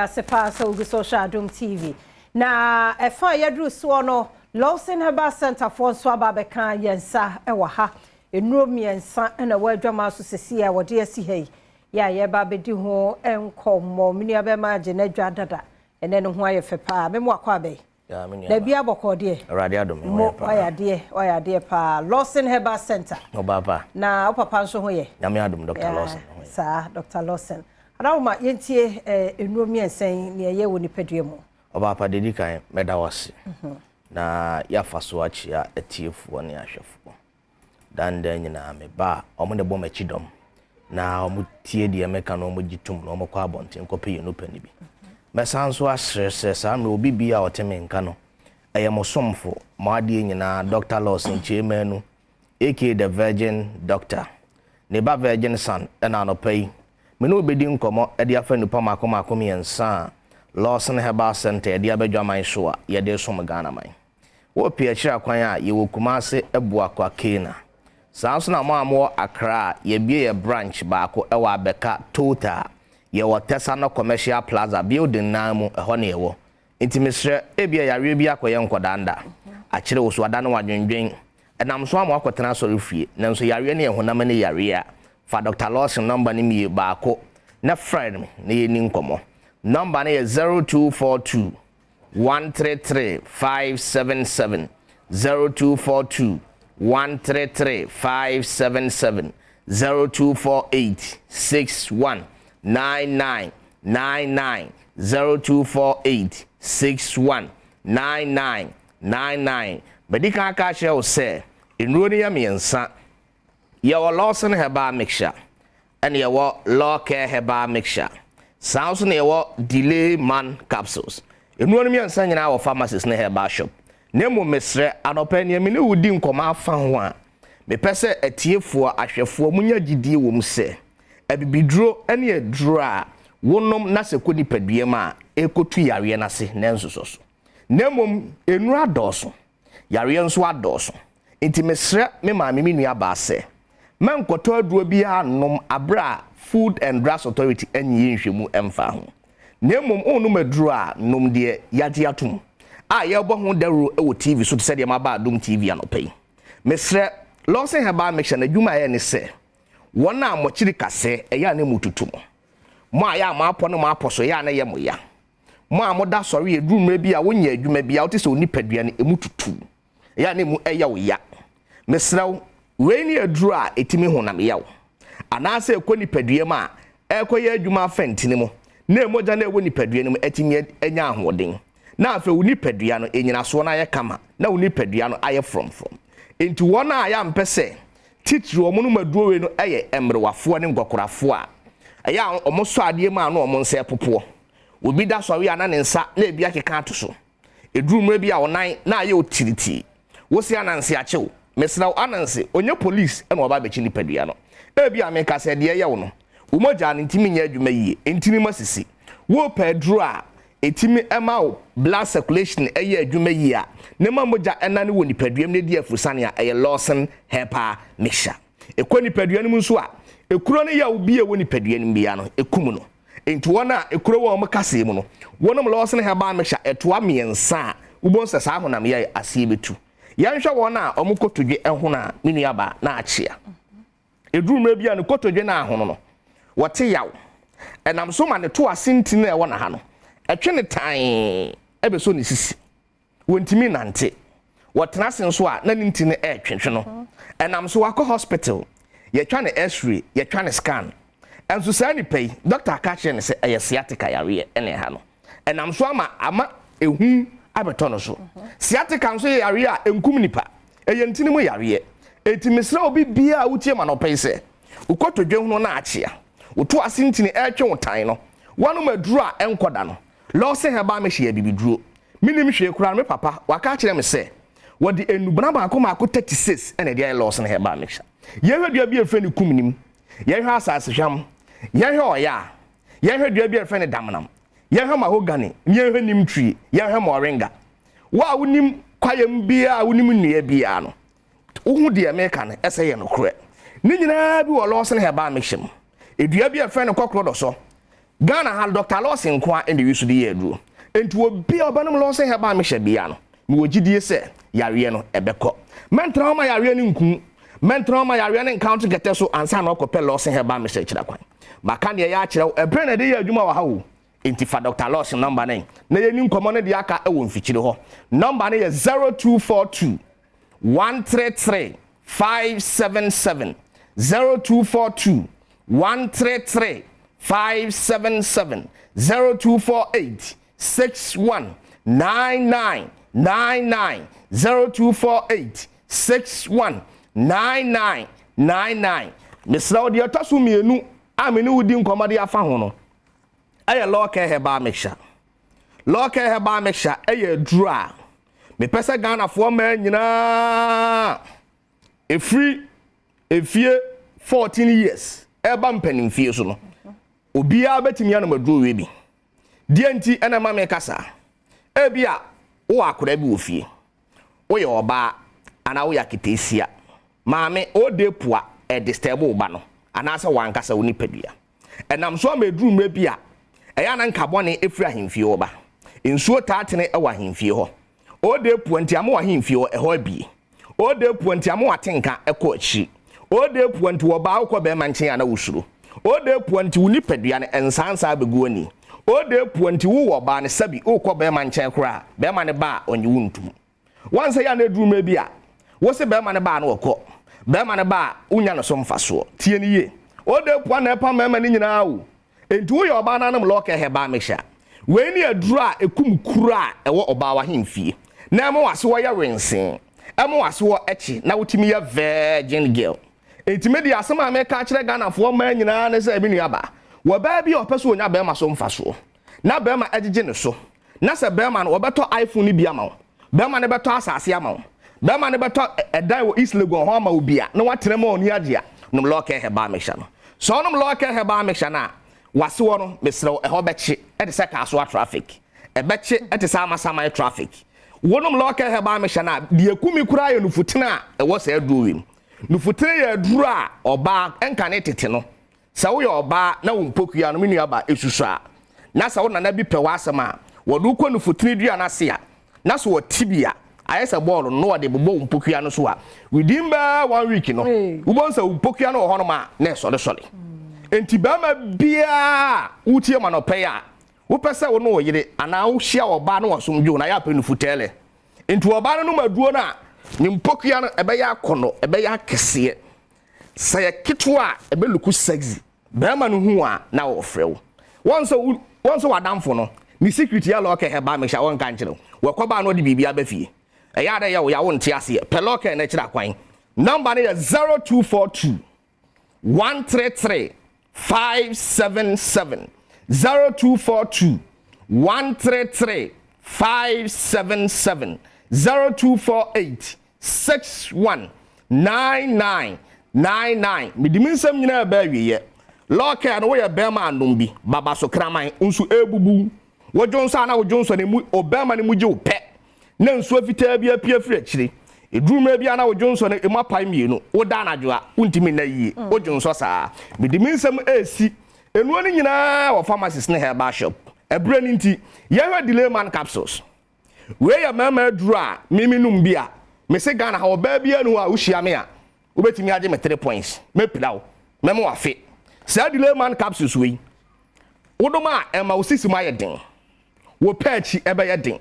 Ase paa sɛ wogu so hwɛ Adom TV. Na ɛfa a yɛduru soɔ no, Lawson Herbal Center foɔ nso aba abɛka yɛn nsa wɔ ha. Nnuro mmiɛnsa na ɛwɔ adwaman so sisi a wɔde asi ha yi. Yɛ a yɛreba abɛdi ho nkɔmmɔ. Me nua bɛrima agye n'adwa dada. Ɛnɛ ne ho ayɛ fɛ paa. Me mo akɔ abɛn. Na bia bɔkɔɔ deɛ. Awurade adom me ho yɛ paa. Wayɛ adeɛ, wayɛ adeɛ paa. Lawson Herbal Center. Ɔbaa pa. Na wo papa nso ho yɛ? Nyame adom, Dr. Lawson ho yɛ. Saa, Dr. Lawson. Adaworoma, yɛntie nnuro mmiɛnsa yi nea ɛyɛ wɔ nipadua mu. Ɔbaa pa, deɛ ɛdi kan, mɛda wo ase. Na yɛafa so akyea atiefoɔ ne ahwɛfoɔ. Dan daa nyinaa meba a, wɔn na ɛbɔ m'akyi dɔm. Na wɔtie deɛ meka na wɔgye tom na wɔkɔ abɔnten kɔpɛ yɛn nupɛ no bi. Mɛsan nso asrɛ sɛ saa mmerɛ obi biara a ɔte me nka no, ɛyɛ mo somfo, mo adeɛ nyinaa, Dɔkta Lawson Kyei Manu, aka The Virgin Doctor, ne ba Virgin Son, ɛna anɔpa yi, me ne wo bɛdi nkɔmmɔ de afa nnupa mmaako mmaako mmiɛnsa a Lawson Herbal Centre de aba adwaman so a yɛde resom Ghana man. Wɔ pii akyiri akwan a, yɛwɔ Kumase, Abuakwa, Kena. Saa nso na mo a mowɔ Accra a, yɛabue yɛ branch baako wɔ Abɛka, Total. Yɛwɔ Tesano Commercial Plaza, building no ara mu, ɛhɔ na yɛwɔ. Nti mesrɛ, ebia yareɛ bi akɔyɛ nkɔdaa nda, akyere wo so, adane wo adwendwen, ɛnam so ama woakɔtena asɔrefie, nanso yareɛ no yɛ honam ani yareɛ a, fa Doctor Lawson nɔmba no mie baako na frɛ no na yɛnni nkɔmmɔ. Nɔmba no yɛ 0242 133 577 0242 133 577 0248 61 99 99 0248 61 99 99. Madi kan aka akyerɛ wo sɛ nnuro no yɛ mmiɛnsa. Yɛwɔ Lawson Herbal Mixture, ɛna yɛwɔ Law Care Herbal Mixture. Saa nso na yɛwɔ Delay Man Capsules. Nnuro no mmiɛnsa nyinaa wɔ pharmacies ne herbal shop. Na mmom mesrɛ, anɔpa yi nea me ne wo di nkɔmmɔ afa ho a, mepɛ sɛ atiefoɔ, ahwɛfoɔ, monya gyidie wɔ mu sɛ, abibiduro ne aduro a wonom na sɛ ɛkɔ nipadua mu a, ɛkɔtu yareɛ no ase na ɛnsosɔ so. Na mmom nnuro adɔɔso. Yareɛ nso adɔɔso. Enti mesrɛ me maame me nua baa sɛ, mɛnkɔtɔ aduro biara nnom aberɛ a Food and Drugs Authority nyɛɛ nhwɛmu mfaa ho. Na mmom wonom aduro a, nom deɛ yɛagye atom a yɛrebɔ ho dawuro wɔ TV so te sɛ deɛ maba Adom TV anɔpa yi. Mesrɛ, Lawson Herbal Mixture no adwuma a ɛyɛ ne sɛ, wɔn a moakyiri kasɛɛ ɛyɛ a na emu tutu mo, mo a ɛyɛ a moapɔ ne moapɔ so ɛyɛ a na ɛyɛ mo ya, Mo a moda sɔre ɛduru mmerɛ bi a wonyɛ adwuma biara, wote sɛ wo nipadua no ɛmu tutu, ɛyɛ a na ɛmu ɛyɛ wo ya. Mesrɛ wo, wei ne aduro a ɛtumi honam yaw, anaasɛ ɛkɔ nipadua mu a ɛrekɔyɛ adwuma afa ntini mu, na mogya no a ɛwɔ nipadua no mu atumi anya ahoɔden, na afei wo nipadua no nnyinasoɔ no ayɛ kama, na wo nipadua no ayɛ frɔmfrɔm. Enti wɔn a yɛampɛ sɛ titiriw wɔnom aduro wei no yɛ mmerewafoɔ ne nkɔkorafoɔ a ɛyɛ a wɔsɔ adeɛ mu a na wɔn nsa ɛpopoɔ. Obi da sɔre a na ne nsa na ebi akeka ato so. Eduru mmerɛ bi a wo nan na ayɛ otiritii. Wo se Ananse akye wo. Mesrɛ wo Ananse, ɔnyɛ police na waba abɛkye nipadua no. Ebia meka sɛ deɛ ɛyɛ wo no, wo mogya no ntumi nyɛ adwuma yie, ntini mu asisi. Worepɛ aduro a ɛtumi ma wo blood circulation yɛ adwuma yie a, na ɛma mogya nane wɔ nipadua mu na ɛdi afurusane a, ɛyɛ Lawson Herbal Mixture. Ɛkɔ nipadua no mu nso a, ekuro ne yaw bi a ɛwɔ nipadua no mu biara no, ɛkum no. Enti wɔn a ekuro wɔ wɔn kasɛɛ mu no, wɔnom Lawson Herbal Mixture ɛtoa mmiɛnsa a, wobɛhu sɛ saa honam yae aseɛ bɛtu. Yɛnhwɛ wɔn a wɔn kotodwe hono a, me nuabaa, na akyea. Ɛduru mmerɛ bi a ne kotodwe no ahono no, wɔte yaw. Ɛnam so ma ne to ase ntini a ɛwɔ n'aha no, ɛtwe no tann bɛsɔ ne sisi. Wɔntumi nnante. Wɔtena ase nso a, na ne ntini retwetwe no. Ɛnam so wakɔ hospital, yɛtwa no x-ray, yɛtwa no scan. Nso saa nipa yi, dɔkta aka akyerɛ no sɛ ɛyɛ sciatica yareɛ na ɛha no. Ɛnam so ama ama ehu abɛtɔ no so. Sciatica nso yɛ yareɛ a ɛnkum nipa. Ɛyɛ ntini mu yareɛ. Enti mesrɛ obi biara a wotie m'anɔpa yi sɛ, wo kotodwe hono no akyea, wo to ase ntini retwe wo tan no, woanom aduro a ɛnkɔ da no, Lawson Herbal Mixture yɛ abibiduro. Mennim hwee koraa no, me papa, waka akyerɛ me sɛ wɔde nnubena mmaako mmaako 36 na ɛde ayɛ Lawson Herbal Mixture. Yɛnhwɛ dua bi a yɛfrɛ no kumnim, yɛnhwɛ asasehwam, yɛnhwɛ ɔyaa, yɛnhwɛ dua bi a yɛfrɛ no damnam, yɛnhwɛ mahogany, ne yɛnhwɛ neem tree, yɛnhwɛ moringa. Wo a wonim kwaeɛm biara a wonim nnua biara no, wohu deɛ meka no ɛsɛ yɛ nokorɛ. Ne nyinaa bi wɔ Lawson Herbal Mixture mu. Dua bi a yɛfrɛ no kɔkorɔdɔsɔ. Ghana ha, Dr Lawson nko a ɛna wi so de yɛ aduro. Nti obi a ɔbɛnom Lawson Herbal Mixture bia no, mewɔ gyidie sɛ yareɛ no ɛbɛkɔ. Mɛntena hɔ ma yareɛ no nku, mɛntena hɔ ma yareɛ no nka kɛtɛ so ansa na ɔkɔpɛ Lawson Herbal Mixture kyerɛ kwan. Maka deɛ yɛ akyerɛ wo, ɛberɛ na ɛde yɛ adwuma wɔ ha o. Nti fa Dr Lawson number no na yɛni nkɔmmɔ no deɛ aka ɛwɔ mfikyire hɔ. Number no yɛ 0242 133 577, 0242 133 577, 0248 61 99 99, 0248 61 99 99. Mesrɛ wo, deɛ ɛtɔ so mmienu a me ne wo di nkɔmmɔ de afa ho no ɛyɛ Lawcare Herbal Mixture. Lawcare Herbal Mixture ɛyɛ aduro a mepɛ sɛ Ghanafoɔ mmaa nyinaa ɛfiri efie 14 years ɛba mpanimfie so no, obiara bɛtumi anom aduro wei bi. Deɛ nti ɛna ma me kasa, ebi a wowɔ akwadaa bi wɔ fie, woyɛ ɔbaa anaa woyɛ aketeesia maame, ɔde pua ɛdisturb wo ba no anaasɛ wankasa wo nipadua, ɛnam so ama eduru mmerɛ bi a ɛyɛ ana nka bɔne efiri ahemfie hɔ ba. Nsuo taatene ɛwɔ ahemfie hɔ, ɔde pua nti ama wɔ ahemfie hɔ ɛhɔ abie, ɔde pua nti ama wate nka ɛkɔ akyiri, ɔde pua nti ɔbaa wokɔ bɛrima nkyɛn a na wosuro, ɔde pua nti wo nipadua no nsansa abɛgu ani, ɔde pua nti wowɔ ɔbaa no sɛbi wokɔ bɛrima nkyɛn koraa, bɛrima no ba a ɔnye wo ntum. Wansɛ yɛ a na eduru mmerɛ bi a wosi bɛrima no ba a na ɔkɔ, bɛrima no ba a wonya no so mfasoɔ. Tie ne yie, ɔde pua na ɛpa mmarima no nyinaa o. Nti woyɛ ɔbaa no anom Lawcare Herbal Mixture wei ne aduro a ekum kuro a ɛwɔ ɔbaa wahemfie na ɛma wase wɔyɛ wensen, ɛma wase wɔ akyi na wotumi yɛ virgin girl. Enti me de asɛm a meka kyerɛ Ghanafoɔ mmaa nyinaa ne sɛ, ebi nua ba wɔ baa bi a ɔpɛ so onya bɛrima so mfasoɔ na bɛrima agyegye ne so, na sɛ bɛrima no wɔbɛtɔ iPhone no bi ama wo, bɛrima no bɛtɔ asase ama wo, bɛrima no bɛtɔ ɛdan wɔ East Legon hɔ ama wo bi a na watena mu a ɔni agye a, nom Lawcare Herbal Mixture no. Sɛ ɔnom Lawcare Herbal Mixture no a, wase wɔ no, mesrɛ wo, ɛhɔ bɛkye ɛte sɛ Kaasoa traffic, ɛbɛkye ɛte sɛ Amasaman traffic. Wɔnom Lawcare Herbal Mixture no a, deɛ kumi koraa yɛ nufutene a ɛwɔ saa aduro wei mu. Nufutene yɛ aduro a ɔbaa ɛnka ne tete no, sɛ woyɛ ɔbaa na wo mpokua no, me nua ba, esusu a, na sɛ wo nana bi pɛ w'asɛm a, wɔde wokɔ nufutene dua no ase a, na sɛ wɔte bi a ayɛ sɛ bɔɔlo no na wɔde bobɔ wo mpokua no so a, within bɛɛ one week no, wobɛhu sɛ wo mpokua no wɔ hɔnom a na ɛsɔresɔre. Nti bɛrima biara wotie ma no pɛ a wopɛ sɛ wo ne wo yere anaa wohyia ɔbaa no wɔsom dwo na yɛ apɛ nufutɛɛlɛ. Nti ɔbaa no nom aduro no a, ne mpokua no ɛbɛyɛ akɔnɔ, ɛbɛyɛ akɛseɛ. Sɛ yɛ ketewa a, ɛbɛlook sexy. Bɛrima no hu a na wɔfrɛ wo. Wɔn sɛ wɔn sɛ wadamfo no ne secret yɛ Lawcare Herbal Mixture. Wɔn nka nkyerɛ wo, wɔkɔ baa no ɔde biribi aba fie, ɛyɛ adɛ yɛ wo yɛ wo nte aseɛ. Pɛ Lawcare no akyerɛ akwan. Number no yɛ 0242 133 577, 0242 133 577, 0248 61 99 99. Mede me nsɛm nyinaa ɛbɛ awieɛ. Lawcare no, woyɛ bɛrima anom bi baba so kraman nso ebubu wodwo nso a na wodwo nso ne mu ɔbɛrima no mu gye wo pɛ na nsuo fitaa bi apue afiri akyire. Eduru mmerɛ bi a na wodwo nso no emu apae mmienu, woda anadwo a wontumi nna yie, wodwo nso saa. Mede me nsɛm esi enuo no nyinaa wɔ pharmacies ne herbal shop. Ɛberɛ no nti, yɛhwɛ Delay Man capsules. Wei yɛ mmarima aduro a mimi num bi a mese Ghana ha ɔbaa bi anu a wohyia me a wobɛtumi agye me 3 points, mɛpira wo, mɛma wafe. Saa Delay Man capsules wei, wodom a ɛma wo sisi mu ayɛ den, wo pɛ akyi ɛbɛyɛ den,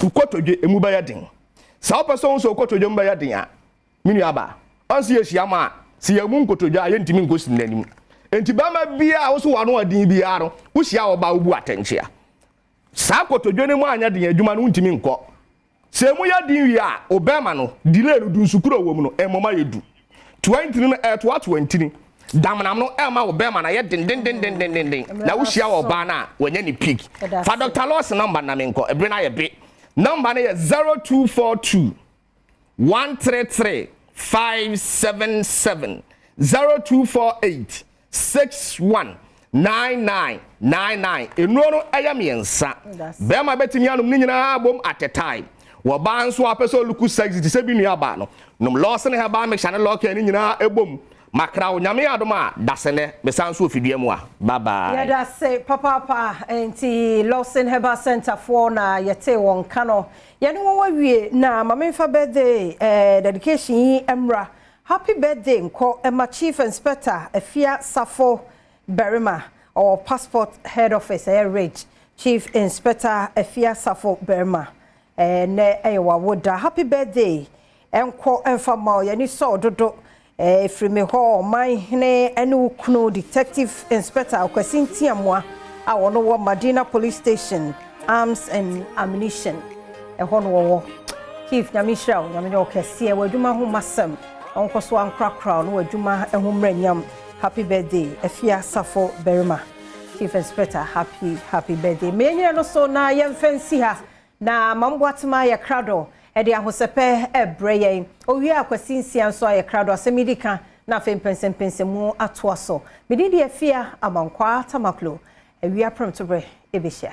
wo kotodwe emu bɛyɛ den. Sɛ wopɛ sɛ wo nso wo kotodwe mu bɛyɛ den a, me nua ba, ɔnso yɛhyia ma a sɛ yɛn mu nkotodwe a yɛntumi nkɔsi n'anim. Nti bɛrima biara a woso wano ɔden biara no, wohyia ɔbaa wobu atɛnkyea, saa kotodwe no mu anyɛ den, adwuma no wontumi nkɔ. Sɛ emu yɛ den wie a, ɔbɛrima no delay no du nsukuro wɔ mu no ɛmɔma yɛ du 20 no ɛtoatoa ntini damnam no ɛma wo bɛrima no ayɛ dendendendendenden na wohyia wɔ ɔbaa no a wɔnyɛ ne peak. Fa Dr Lawson number na menkɔ, ɛbere no ayɛ be. Number no yɛ 0242 133 577, 0248 61 99 99. Nnuro no ɛyɛ mmiɛnsa. Bɛrima bɛtumi anom ne nyinaa bom at a time. Wɔbaa nso a pɛ sɛ ɔlook sexy te sɛ bi nua baa no, nom Lawson Herbal Mixture ne Lawcare ne nyinaa ɛbom. Makra wo, Nyame adom a, dasɛnɛ mesan so ofidua mu a. Bye bye. Yɛda se papaapa. Nti Lawson Herbal Center foɔ na yɛte wɔn ka no. Yɛne wɔn awie na ma memfa birthday dedication yi mmra. Happy birthday nkɔ ɛma Chief Inspector Afia Safo Berima, ɔwɔ Passport Head Office, ɛyɛ Ridge. Chief Inspector Afia Safo Berima, nɛ ɛyɛ wawoda. Happy birthday ɛnkɔ ɛmfa ma yɛne sɔɔ dodo ɛfiri me hɔ, ɔman hene ɛne wo kunu, Detective Inspector Akwasi Ntiamoa a wɔno wɔ Madina Police Station, Arms and Ammunition ɛhɔ no wɔwɔ. Chief, Nyame nhyira wo, Nyame nyɛ wo kɛseɛ wɔ adwuma ho masɛm, ɔnkɔ so ankorakora wo na w'adwuma ho mmerɛ nyam. Happy birthday, Afia Safo Berima, Chief Inspector. Happy, happy birthday. Mmenyina no so na yɛmfa nsi ha na mamboatema yɛ krado ɛde ahosɛpɛ ɛbrɛ yɛn owie. Akwasi Nsia nso ayɛ krado, asɛm yi di ka na afei mpɛnsɛmpɛnsɛmu atoa so. Mede deɛ Afia Amankwaa Tamaklo, awia prɛmtoberɛ ɛbɛhyia.